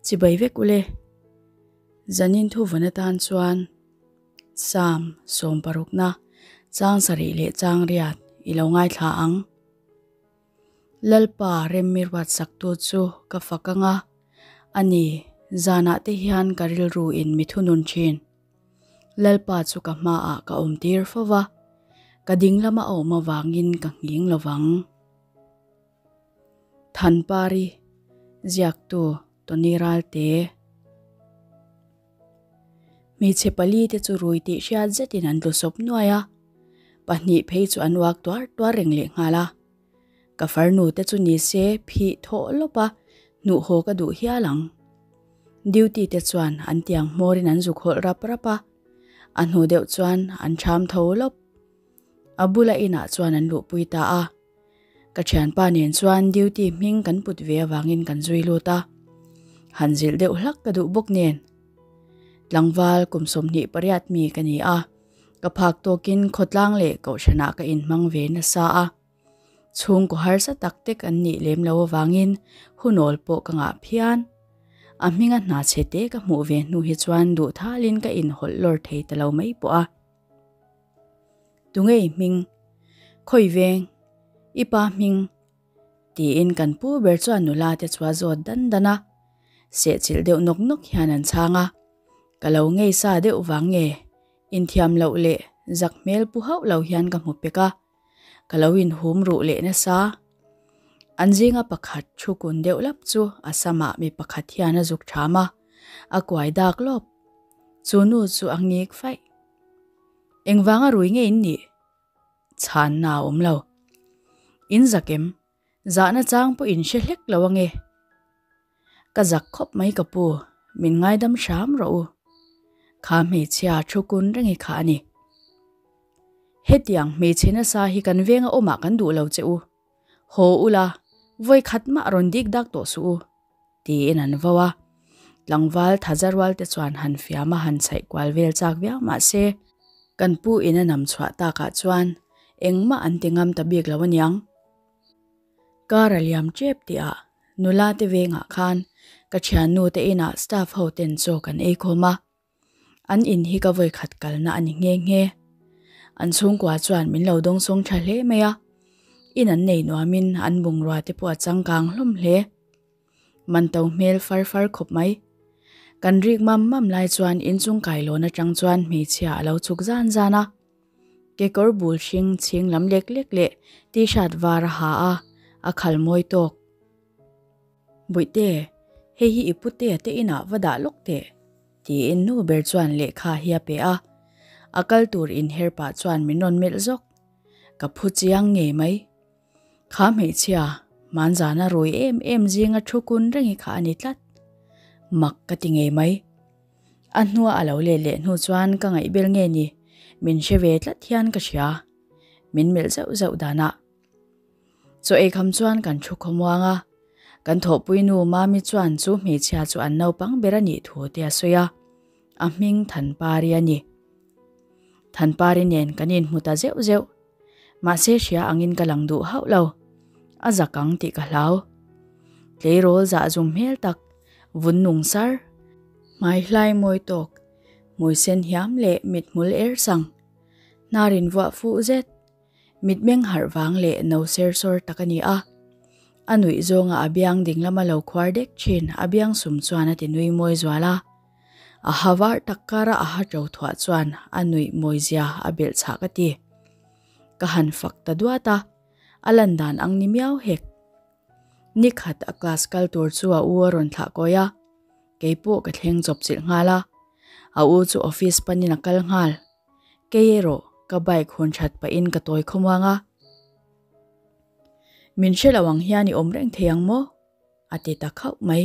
Chibai vek ule. Zanin thuvawn atan chuan Psalm sawmparukna chang sarih leh chang riat i lo ngaithla ang. Lalpa remmi ruatsaktu chu ka fak anga, a ni, zanah te hian ka rilru in mi thunun thin. Lalpa chu ka hmaah ka awm tir fo va, ka ding lama a awm avangin ka nghing lo vang. Thanpari, Ziaktu Tony Ralte. Hmeichhe pali te chu rui tih hriat zetin an tlu sawp nuai a, pahnih phei chu an uak tuar tuar reng leh nghal a. Ka farnu te chu ni se phih thawh lawp a, hnuh haw ka duh hial ang. Duty te chuan an tiang hmawrin an zuk hawlh rap rap a, a hnu deuh chuan an ṭham tho lawp. A bula inah chuan an luhpui ta a. Ka thianpa nen chuan duty hming kan put ve avangin kan zui lut a, han zilh deuh hlak ka duh bawk nen. Tlangval kum 28 mi ka ni a, ka phak tawkin khawtlang leh kohhranah ka inhmang ve nasa a. Chhungkaw harsa tak tek an nih lem lo avangin hunawl pawh ka ngah phian. A hminga hna chhe te ka hmuh ve hnu hi chuan duh thalin ka inhawlh lawr thei ta lo mai pawh a. Tungei hming? Khawi veng? I pa hming? Tiin kan pu ber chuan nula te chu a zawt dan dan a. Sehchilh deuh nawk nawk hian an chhang a. Ka lo ngei sa deuh vang nge? Inthiam loh leh zak hmel pu hauh lo hian ka hmu pek a. Ka lo inhum ruh leh nasa. An zinga pakhat thu kun deuh lap chu a samah mi pakhat hian a zuk ṭham a, a kuai dak lawp. Chu nu chu a ngik faih. Engvanga rui nge in nih? Chhanna a awm lo. In zak em? Zahna chang pawh in hre hlek lo ange. Ka zak khawp mai ka pu, min ngaidam hram rawh u. Kha hmeichhia thu kun reng i kha a ni. Hetiang hmeichhe nasa hi kan venga awmah kan duh lo che u. Haw ula, vawi khat mah rawn dik dak tawh suh u, tiin an vo a. Tlangval thaza rual te chuan han fiam a han chhaih kual vel chak viau mah se, kan pu in a nam chhuah takah chuan engmah an ti ngam ta bik lo aniang. Kar a liam tep tih ah nula te vengah khan ka thiannu te inah staff ho ten chaw kan ei khawm a, an in hi ka vawi khat kalna a ni nghe nghe. An chhungkua chuan min lo dawngsawng tha hle mai a, in an nei nuamin an bungrua te pawh a changkang hlawm hle. Man to hmel far far khawp mai. Kan rik mam mam lai chuan inchung kailawn atang chuan hmeichhia a lo chhuk zan zan a. Kekawr bul hring chhing lam lek lek leh t-shirt var a ha a, a khal mawi tawk. Bawihte, hei hi i putea te inah va dah lawk teh, tiin nu ber chuan lehkha hi a pe a. A kal tur inher pah chuan min rawn melh zawk. Ka phu chiang ngei mai. Kha hmeichhia, hmanzana rui em em zinga thu kun reng i kha a ni tlat. Mak ka ti ngei mai. A hnua a lo let leh hnu chuan ka ngaihbel nge ni, min hre ve tlat hian ka hria. Min melh zauh zauh danah. Chaw ei kham chuan kan thu khawmuang a, kan thawhpui nu Mami chuan chu hmeichhia chu an naupang ber a nih thu te a sawi a, a hming Thanpari a ni. Thanpari nen kan inhmu ta zeuh zeuh. Mahse hria angin ka lang duh hauh lo. A zak ang tih ka hlau. Tleirawl zah zum hmel tak, vun nung sar, hmai hlai mawi tawk, hmui sen hiam leh mithmul er sang, hnar in vuah fuh zet, mitmeng harh vang leh no ser sawr tak a ni a. A nuih zawnga a biang ding lama lo khuar dek thin a biang sum chuan a ti nui mawi zual a. A ha var tak kara a ha to thuah chuan a nuih mawi zia a belh chhah ka ti. Ka han fak ta duat a, a lan dan ang ni miau hek. Ni khat a class kal tur chu a u a rawn thlah kawi a, kei pawh ka thleng chawp chilh nghal a. A u chu office panin a kal nghal. Kei erawh ka bike hun that pahin ka tawi khawmuang a. Min hre lo ang hian i awm reng thei ang maw? A ti ta khauh mai.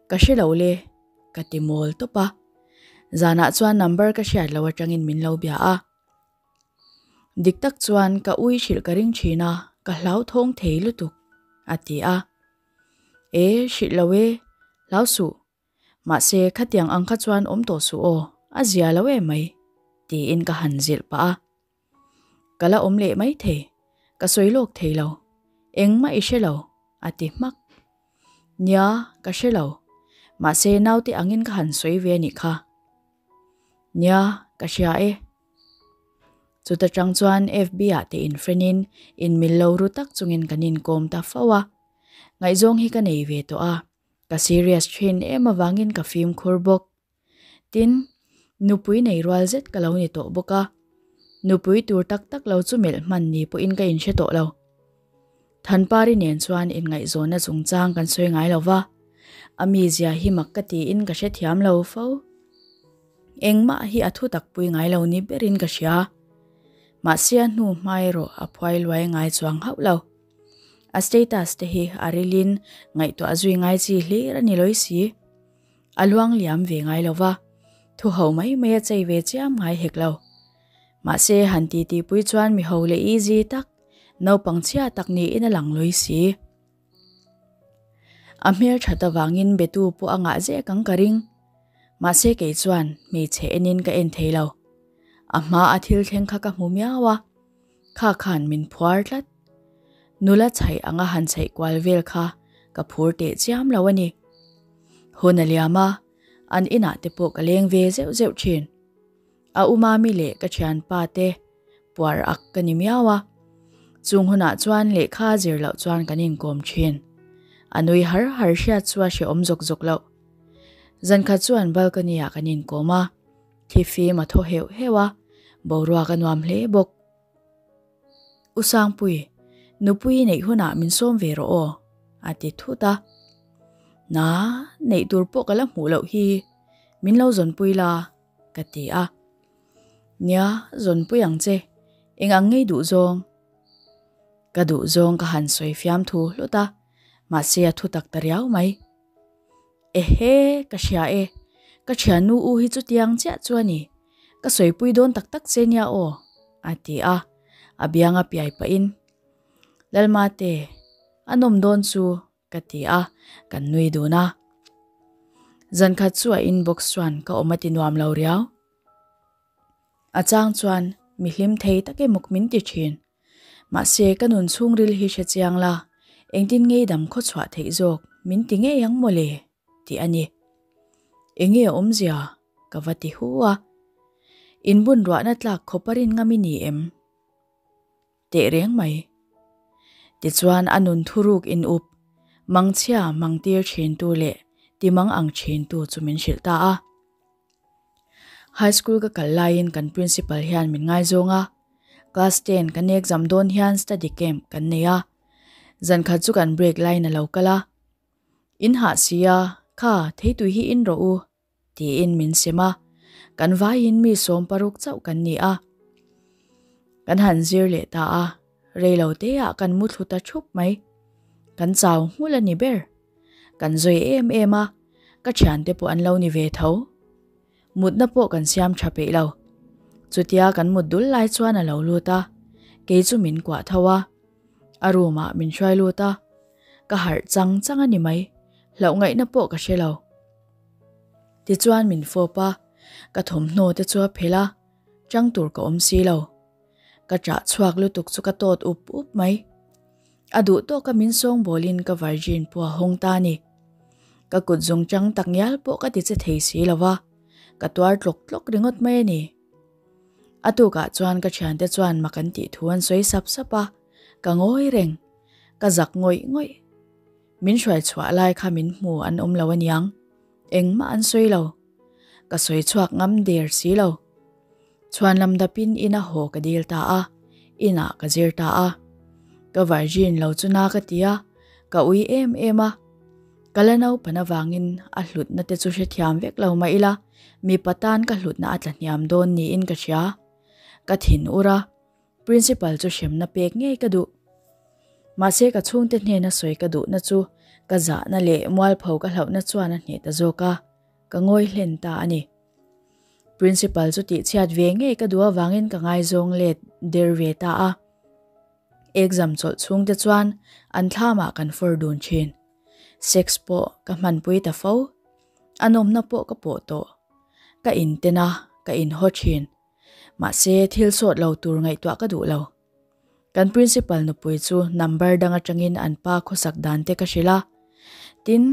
Ka hre lo le, ka ti mawl tawp a. Zanah chuan number ka hriat lo atangin min lo bia a. Dik tak chuan ka ui hrilh ka ring thin a, ka hlauthawng thei lutuk, a ti a. E, hrilh lo e, hlau suh. Mahse, khatiang ang kha chuan awm tawh suh aw, a zia lo em mai, tiin ka han zilh pah a. Ka la awm leh mai thei, ka sawi lawk thei lo, engmah i hre lo, a ti hmak. Nia, ka hre lo. Mahse naute angin ka han sawi ve a nih kha. Nia, ka hria e. Chuta tang chuan FB ah te in friend in in mil lo ru tak chungin kan inkawm ta fo a. Ngaihzawng hi ka nei ve tawh a, ka serious thin em avangin ka fimkhur bawk. Tin, nupui nei rual zet ka lo ni tawh bawk a, nupui tur tak tak lo chu melh hman ni pawhin ka inhre tawh lo. Thanpari nen chuan inngaihzawnna chungchang kan sawi ngai lo va, a mizia hi mak ka tiin ka hrethiam lo fo. Engmah hi a thu tak pui ngai lo ni berin ka hria. Mahse a hnu hma erawh a phuai luai ngai chuang hauh lo. A status te hi a rilin ngaihtuah zui ngai chi hlir a ni lawi si. A luang liam ve ngai lo va, thu ho mai mai a chei ve chiam ngai hek lo. Mahse han titi pui chuan mi ho leh easy tak, naupang chhia tak niin a lang lawi si. A hmel that avangin betu pawh a ngah zek ang ka ring. Mahse kei chuan hmeichhe enin ka en thei lo. A hma a thil thleng kha ka hmu miau a, kha khan min phuar tlat. Nula chhaih anga han chhaih kual vel kha ka phur teh chiam lo a ni. Hun a liam a, an inah te pawh ka leng ve zeuh zeuh thin. A umami leh ka thianpa te puar ak ka ni miau a, chung hunah chuan lehkha zir loh chuan kan inkawm thin. A nui har har hriat chu a hrehawm zawk zawk loh. Zankhat chuan balcony ah kan inkawm a, thifim a thaw heuh heuh a, boruak a nuam hle bawk. U Sangpui, nupui neih hunah min sawm ve rawh aw, a ti thut a. Na, neih tur pawh ka la hmuh loh hi, min lo zawnpui la, ka ti a. Nia, zawnpui ang che, eng ang ngei duh zawng? Ka duh zawng ka han sawi fiam thu hlut a, mahse a thu tak ta riau mai. Ehe, ka hria e, ka thiannu u hi chutiang chiah chu a ni, ka sawipui dawn tak tak che nia aw, a ti a, a biang a piai pahin, Lalmate, a nawm dawn chu, ka ti a, kan nui dun a. Zankhat chu a inbox chuan ka awm a ti nuam lo riau. A chang chuan mi hlim thei tak emawk min ti thin. Mahse ka nun chhungril hi hre chiang la, engtin ngei dam khaw chhuah theih zawk min ti ngei ang mawle tih a ni. Enge a awmzia ka va ti hu a. Inbun ruahna tlak khawp a rin ngam i ni em? Teh reng mai. Tichuan a nun thuruk in up, mangchhia mangtir thintu leh timang ang thintu chu min hrilh ta a. High school ka kal laiin kan principal hian min ngaizawng a, class ten kan exam dawn hian study camp kan nei a, zan khat chu kan break laiin a lo kal a, In hah si a, kha theitui hi in rawh u tiin min sem a, kan vaiin mi 60 chauh kan ni a. Kan han zir leh ta a, reilo teah kan mu thlu ta thup mai. Kan chau nghulh a ni ber. Kan zawi em em a, ka thiante pawh an lo ni ve tho. Mutna pawh kan siam tha peih lo. Chutia kan mut dul lai chuan a lo lut a, kei chu min kuah tho a. A room ah min hruai lut a, ka harh chang chang a ni mai, hlauh ngaihna pawh ka hre lo. Tichuan min fawp a, ka thawmhnaw te chu a phelh a, chang tur ka awm si lo. Ka chah chhuak lutuk chu ka tawt up up mai. A duh tawka min sawngbawlin ka virgin pawh a hawng ta a ni. Ka kut zung chang tak ngial pawh ka ti che thei si lo va, ka tuar tlawk tlawk ringawt mai a ni. A tukah chuan ka thiante chuan mak an tih thu an sawi sap sap a, ka ngawi reng, ka zak ngawih ngawih. Min hruai chhuah lai kha min hmu an awm lo aniang, engmah an sawi lo. Ka sawi chhuak ngam der si lo. Chhuan lam dapin ina haw ka dil ta a, inah ka zir ta a. Ka virgin lo chu na ka ti a, ka ui em em a. Ka la naupan avangin a hlutna te chu hrethiam vek lo mah ila, mipa tan ka hlutna a tla hniam dawn niin ka hria. Ka thin ur a, principal chu hremna pek ngei ka duh. Mahse ka chhungte hnena sawi ka duhna chu ka zahna leh mualpho ka hlauhna chuan a hneh ta zawk a, ka ngawi hlen ta a ni. Principal chu tihchhiat ve ngei ka duh avangin ka ngaizawng let der ve ta a. Exam chawlh chhungte chuan an thlamah kan fawr dun thin. Sex pawh ka hmanpui ta fo. A nawmna pawh ka pawh tawh. Ka inten a, ka inhaw thin. Mahse thil sawt lo tur ngaihtuah ka duh lo. Kan principal nupui chu number dang atangin an pa khawsak dan te ka hrilh a. Tin,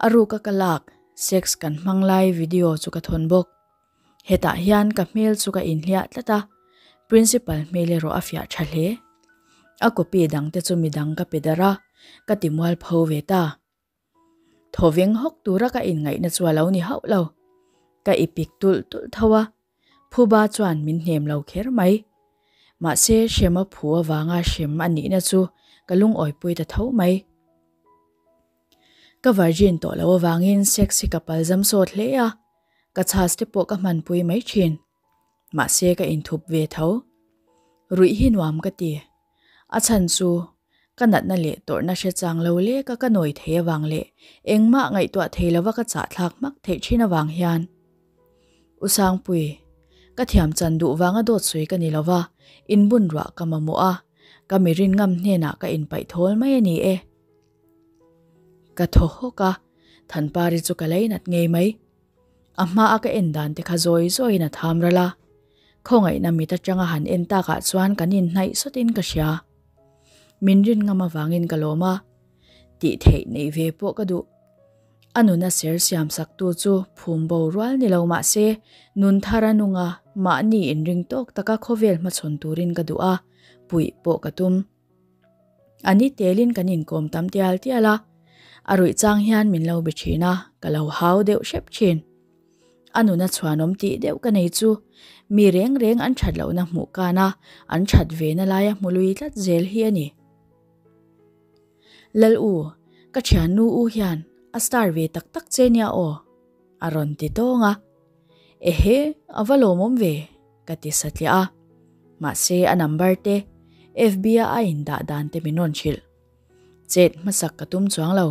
a ruka ka lak. Sex kan hmang lai video chu ka thawn bawk. Hetah hian ka hmel chu ka inhliah tlat a, Principal hmel erawh a fiah tha hle. A copy dang te chu midang ka pe darh a, ka ti mual pho ve ta. Thawveng hawk tura ka inngaihna chu a lo ni hauh lo. Ka ipik tulh tulh tho a, Phuba chuan min hnem lo kher mai. Mahse hrem a phu avanga hrem a nihna chu ka lungawipui ta tho mai. Ka virgin tawh loh avangin sex hi ka palzam sawt hle a, ka chhas te pawh ka hmanpui mai thin. Mahse ka inthup ve tho. Ruih hi nuam ka ti. A chhan chu ka natna leh tawrhna hre chang lo leka ka nawi thei avang leh engmah ngaihtuah thei lova ka chahthlak hmak theih thin avang hian U Sangpui, ka thiam chan duh vanga dawt sawi ka ni lova, inbun ruah ka mamawh a, ka mirin ngam hnenah ka inpaih thawl mai a ni e. Ka thaw hawk a, Thanpari chu ka leinat ngei mai. A hma a ka en dan te kha zawi zawiin a tham ral a, khawngaihna mit atanga han en takah chuan kan inhnaih sawtin ka hria. Min rin ngam avangin ka lawm a, tih theih neih ve pawh ka duh. A nuna ser siam sak tu chu phum bo rual ni lo mah se, nun thar a nung a, mahni inring tawk taka khawvel hmachhawn turin ka duh a, puih pawh ka tum. A ni telin kan inkawm tam tial tial a, a ruih chang hian min lo be thin a, ka lo hau deuh hrep thin. A nuna chhuanawm tih deuh ka nei chu mi reng reng an that lohna hmuh kan a, an that ve na laia hmu lui tlat zel hi a ni. Lal u, ka thiannu u hian a star ve tak tak che nia aw, a rawn ti tawng a. Ehe, a va lawmawm ve, ka ti satliah a. Mahse a number te, FB a a indah dan te min rawn hrilh. Chet hmasak ka tum chuang lo.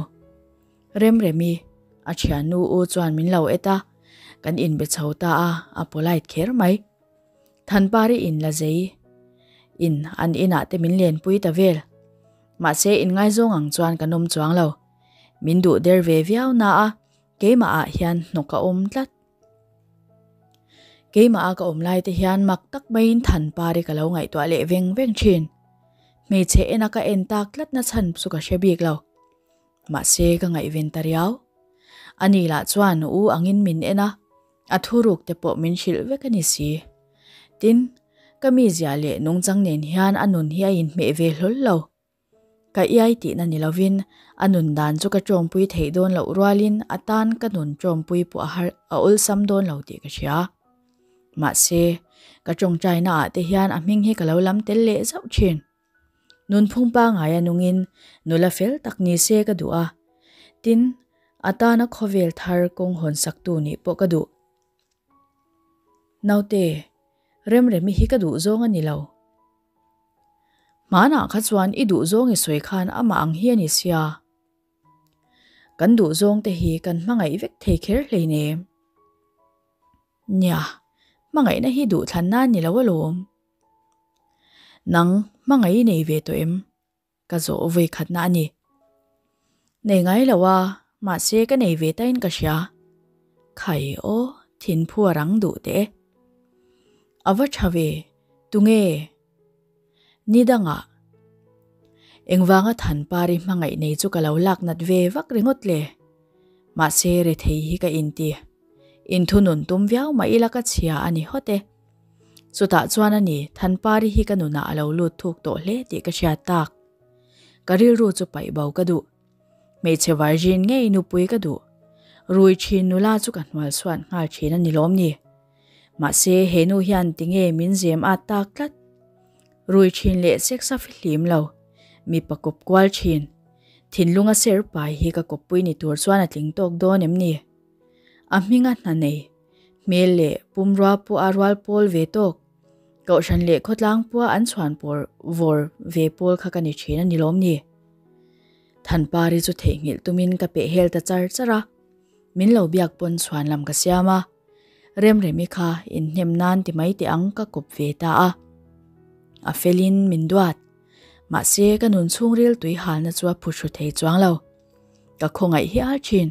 Remremi, a thiannu u chuan min lo et a, kan inbe chho ta a, a polite kher mai. Thanpari in la zei in an inah te min lenpui ta vel. Mahse inngaizawng ang chuan kan awm chuang lo. Min duh der ve viau na a, Keimah ah hian hnawk a awm tlat. Keimah a ka awm lai te hian mak tak maiin Thanpari ka lo ngaihtuah leh veng veng thin. Hmeichhe ena ka en tak tlat na chhan chu ka hre bik lo. Mahse ka ngaihven ta riau. Ani lah chuan u angin min en a, a thuruk te pawh min hrilh vek a ni si. Tin, ka mizia leh nungchang nen hian a nun hi a inhmeh ve hlawl lo. Ka iai tihna ni lovin a nun dan chu ka tawngpui theih dawn loh rualin a tan ka nun tawngpui pawh a har a awlsam dawn lo tih ka hria. Mahse, ka tawngtaina ah te hian a hming hi ka lo lam tel leh zauh thin. Nunphung pangaia nungin nula fel tak ni se ka duh a, tin, a tana khawvel thar kawng hawn saktu nih pawh ka duh. Naute, Remremi hi ka duh zawng a ni lo. Hmanah kha chuan i duh zawng i sawi khan amah ang hi a ni sia. Kan duh zawng te hi kan hmangaih vek thei kher hleinem. Nia, hmangaihna hi duh thlan nan ni lo alawm. Nang hmangaih i nei ve tawh em? Ka zawh vawi khatna a ni. Nei ngai lo a, mahse ka nei ve tain ka hria. Khai aw, thinphu a rang duh teh e. A va tha ve, tunge? Ni dangah. Engvanga Thanpari hmangaih nei chu ka lo lak nat ve vak ringawt le. Mahse rethei hi ka inti. Inthunun tum viau mah ila ka chhia a ni hawt e. Chutah chuan a ni, Thanpari hi ka nunah a lo lut thuk tawh hle tih ka hriat tak. Ka rilru chu paih bo ka duh. Hmeichhe virgin ngei nupui ka duh. Rui thin nula chu ka hnual chhuat nghal thin a ni lawm ni. Mahse he nu hian tinge min zem at tak tlat. Rui thin leh sex a fihlim lo. Mipa kawp kual thin. Thinlunga ser pai hi ka kawppui ni tur chuan a tling tawk dawn em ni? A hminga hna nei. Hmel leh pumrua pawh a rual pawl ve tawk. Kohhran leh khawtlang pawha an chhuan pawr vawr ve pawl kha ka ni thin a ni lawm ni? Thanpari chu theihnghilh tumin ka peh hel ta char char a. Min lo biak pawn chhuan lam ka siam a. Remremi kha inhnem nan ti mai teh ang ka kawp ve ta a. A felin min duat. Mahse ka nun chhungril tui halna chu a phuthru thei chuang lo. Ka khawngaih hial thin.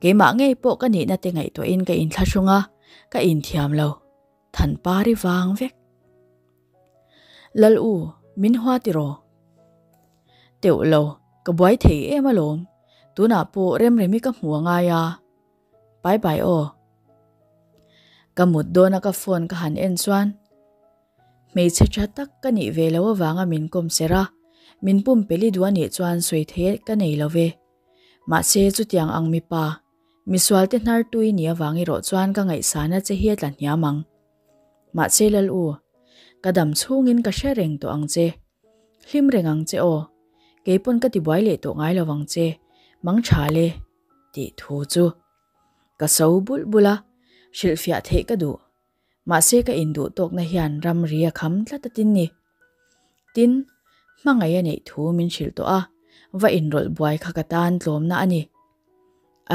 Keimah ngei pawh ka nihna te ngaihtuahin ka inthlahrung a, ka inthiam lo. Thanpari vang vek. Lal u, min hua tiraw? Teuh lo, ka buai thei em alawm. Tunah pawh Remremi ka hmu a ngai a. Bye bye aw. Ka mut dawna ka phone ka han en chuan hmeichhe tha tak ka nih ve loh avanga min kawm ser a, min pumpeli duh anih chuan sawi theih ka nei lo ve. Mahse chutiang ang mipa, misualte hnar tui nih avang erawh chuan ka ngaihsana che hi a tla hniam ang. Mahse Lal u, ka dam chhungin ka hre reng tawh ang che. Hlim reng ang che aw. Keipawn ka tibuai leh tawh ngai lo vang che, mang tha le, tih thu chu ka so bulh bulh a, hrilhfiah theih ka duh. Mahse ka induh tawkna hian ramri a kham tlat a tin ni. Tin, hmangaih a neih thu min hrilh tawh a, va inrawlh buai kha ka tan tlawmna a ni.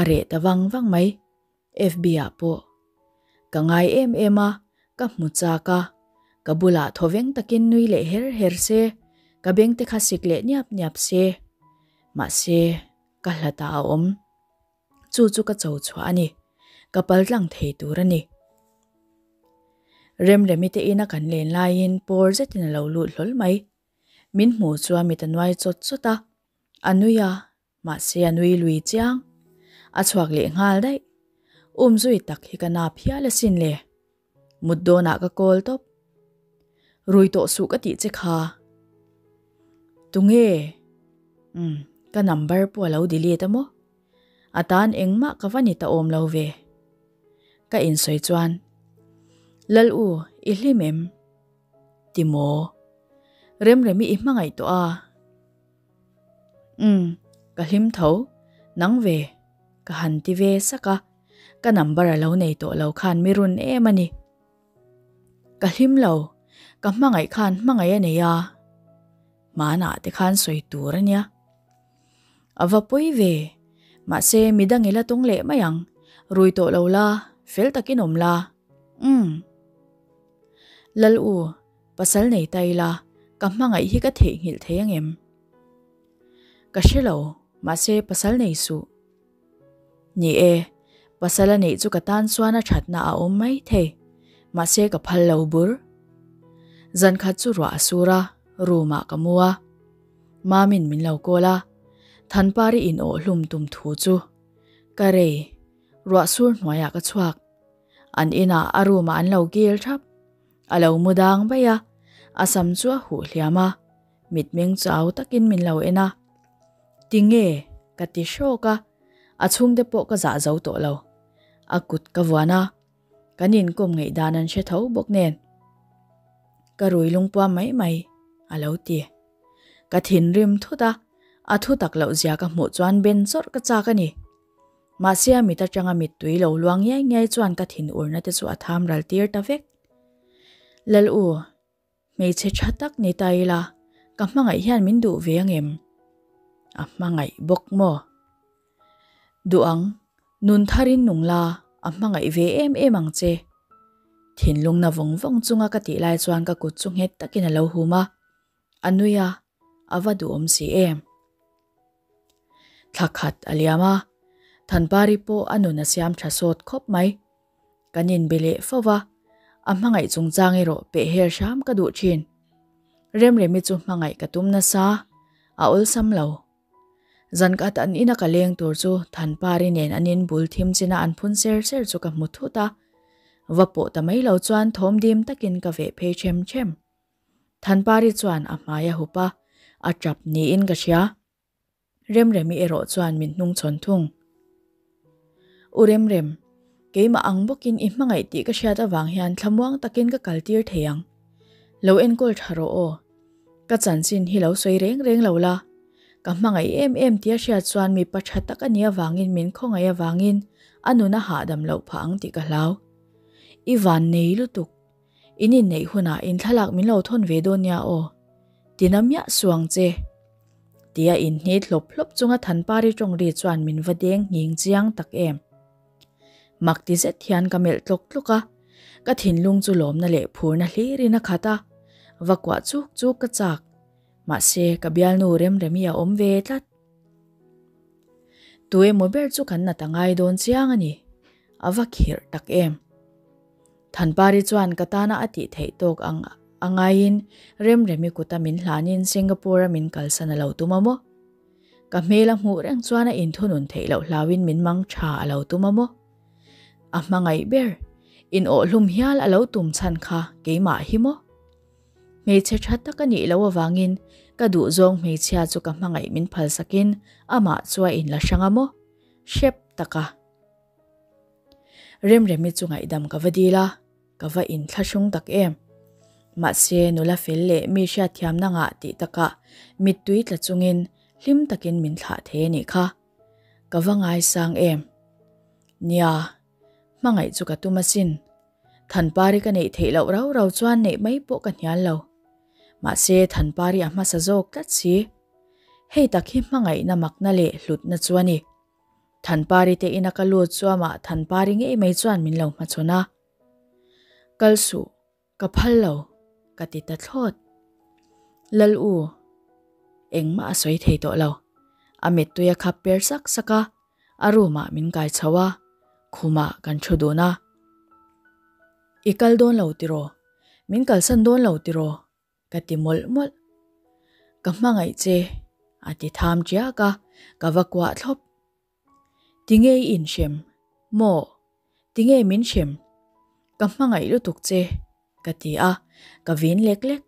A reh ta vang vang mai. FB ah pawh ka ngai em em a, ka hmu chak a, ka bulah thawveng takin nui leh her her se, ka beng te kha sik leh niap niap se. Mahse, ka hlatah a awm. Chu chu ka cho chhuah a ni. Ka pal tlang thei tur a ni. Remremi te ina kan len laiin pawr zetin a lo lut hlawl mai. Min hmu chuan mit a nuai chawt chawt a, a nui a, Mahse a nui lui chiang. A chhuak leh nghal daih. Um zui tak hi ka nap hial asin le. Mut dawnah ka kawl tawp. Rui tawh suh ka tih che kha. Tunge? Umm, ka number pawh a lo delete a maw? A tan engmah ka va ni ta awm lo ve. Ka insawi chuan, Lal u, i hlim em? Ti maw? Remremi i hmangaih tawh a? Umm, ka hlim tho, nang ve, ka han ti ve sak a, ka number a lo nei tawh lo khan mi run em a ni. Ka hlim lo, ka hmangaih khan hmangaih a nei a, hmanah te khan sawi tur a nia. A va pawi ve, mahse midang i la tawng leh mai ang, rui tawh lo la, fel takin awm la, umm. Lal u, pasal nei ta ila, ka hmangaih hi ka theihnghilh thei ang em? Ka hre lo, mahse pasal nei suh. Ni e, pasal a neih chu ka tan chuan a thatna a awm mai thei, mahse ka phal lo bur. Zan khat chu ruah a sur a, room ah ka mu a. Mamin min lo call a, Thanpari in awh hlum tum thu chu ka rei, ruah sur hnuaiah ka chhuak. An inah a room ah an lo kil thap. A lo mu dang vaih a, a sam chu a huh hliam a, mitmeng chau takin min lo en a. Tinge? ka ti hrawk a, a chhungte pawh ka zah zo tawh lo. A kut ka vuan a, kan inkawm ngaihdan an hre tho bawk nen. Ka rui lungpuam mai mai, a lo ti. Ka thinrim thut a, a thu tak loh zia ka hmuh chuan ben chawrh ka chak a ni. Mahse a mit atanga mittui lo luang ngiai ngiai chuan ka thin urna te chu a tham ral tir ta vek. Lal u, hmeichhe tha tak ni ta ila, ka hmangaih hian min duh ve angem? A hmangaih bawk maw? Duh ang, nun tharin nung la, a hmangaih ve em em ang che. Thinlungna vawng vawng chunga ka tih lai chuan ka kut chu nghet takin a lo hum a, a nui a, a va duhawm si em? Thla khat a liam a, Thanpari pawh a nun a siam tha sawt khawp mai. Kan inbe leh fo va, a hmangaih chungchang erawh peh hel hram ka duh thin. Remremi chu hmangaih ka tum nasa, a awlsam lo. Zan khat an ina ka leng tur chu Thanpari nen an inbul thim china an phun ser ser chu ka hmu thut a, va pawh ta mai lo chuan thawm dim takin ka veh phei them them. Thanpari chuan a hmai a hup a, a tap niin ka hria. Remremi erawh chuan min hnungchhawn thung. U Remrem, keimah ang bawkin i hmangaih tih ka hriat avang hian thlamuang takin ka kaltir thei ang. Lo enkawl tha rawh aw. Ka chanchin hi lo sawi reng reng lo la. Ka hmangaih em em tia hriat chuan mipa tha tak a nih avangin min khawngaih avangin a nun a hahdam loh phah ang tih ka hlau. I van nei lutuk. In inneih hunah in thlalak min lo thawn ve dawn nia aw. Tina miah suang che. Tia inhnit hlawp hlawp chunga Thanpari tawng ri chuan min va deng nghing chiang tak em. Mak ti zet hian ka melh tlawk tlawk a, ka thinlung chu lawmna leh phurna hlirin a khat a, va kuah chuk chuk ka chak. Mahse, ka bialnu Remremi a awm ve tlat. Tu emaw ber chu kan nat a ngai dawn chiang a ni. A va khirh tak em. Thanpari chuan ka tana a tih theih tawk ang a ngaiin Remremi kuta min hlanin Singapore-a min kalsan a lo tum a maw? Ka hmel a hmuh reng chuan a inthunun theih loh hlauin min mang tha a lo tum a maw? A hmangaih ber, in awhhlum hial a lo tum chhan kha keimah hi maw? Hmeichhe tha tak a nih loh avangin ka duhzawng hmeichhia chu ka hmangaih min phalsakin amah chu a inla hrang a maw? Hrep tak a. Remremi chu ngaihdam ka va dil a, ka va inthlahrung tak em. Mahse nula fel leh mi hriatthiamna ngah tih takah mittui tla chungin hlim takin min thlah thei a nih kha. Ka va ngaisang em. Nia, hmangaih chu ka tum asin. Thanpari ka neih theih loh rau rau chuan neih mai pawh ka hnial lo. Mahse Thanpari a hmasa zawk tlat si. Hei tak hi hmangaihna makna leh hlutna chu a ni. Thanpari te ina ka lut chu amah Thanpari ngei mai chuan min lo hmachhawn a. Kal suh, ka phal lo, ka ti ta thlawt. Lal u, engmah a sawi thei tawh lo. A mittui a khap per sak sak a, a room ah min kai chho a, khumah kan thu dun a. I kal dawn lo tiraw? Min kalsan dawn lo tiraw? Ka ti mawlh mawlh. Ka hmangaih che, a ti tham tiak a, ka va kuah thlawp. Tinge i inhrem? Maw? Tinge min hrem? Ka hmangaih lutuk che, ka ti a, ka vin lek lek.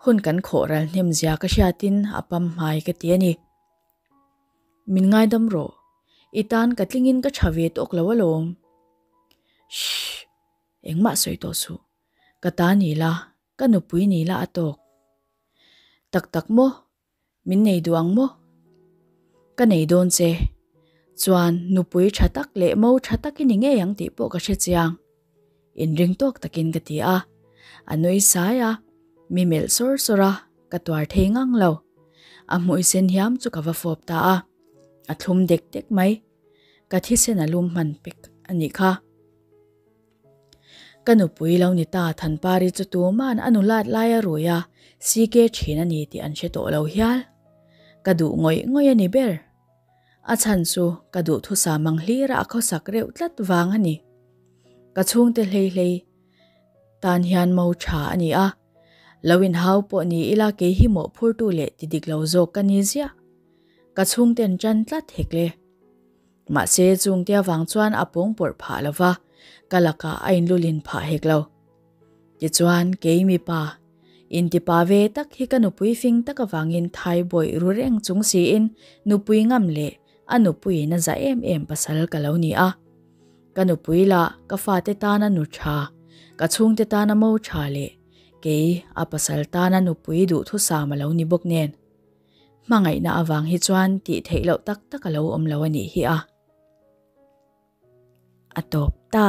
Hun kan khawh ral hnem zia ka hriatin a pam hmai ka ti a ni. Min ngaidam rawh, i tan ka tlingin ka tha ve tawk lo alawm. Shh! Engmah sawi tawh suh. Ka ta ni la, ka nupui ni la a tawk. Tak tak maw? Min nei duh ang maw? Ka nei dawn che. Chuan nupui tha tak leh mo tha tak i ni ngei ang tih pawh ka hre chiang. Inring tawk takin ka ti a. A nui sai a, mi melh sawr sawr a, ka tuar thei ngang lo. A hmui sen hiam chu ka va fawp ta a. A thlum dek dek mai. Ka thisen a lum hman pek a nih kha. Ka nupui lo ni ta Thanpari chu tuman a nulat lai a rui a, CK thin a ni tih an hre tawh lo hial. Ka duh ngawih ngawih a ni ber. A chhan chu ka duhthusa mang hlira a khawsak reuh tlat vang a ni. Ka chhungte hlei hlei tan hian mo tha a ni a, lo inhau pawh ni ila kei hi mawhphurtu leh ti dik lo zawk ka ni ziah. Ka chhungten tan tlat hek le. Mahse chungte avang chuan a pawng pawrh phah lo va, ka lakah a inlulin phah hek lo. Tichuan, kei mipa, intipa ve tak hi ka nupui fing tak avangin thai bawih ru reng chung siin nupui ngam leh a nupuiin a za em em pasal ka lo ni a. Ka nupui lah ka fate tana nu tha, ka chhungte tana mo tha leh kei a pasal tana nupui duhthusam a lo ni bawk nen. Hmangaihna avang hi chuan tih theih loh tak tak a lo awm lo a nih hi a. A tawp ta.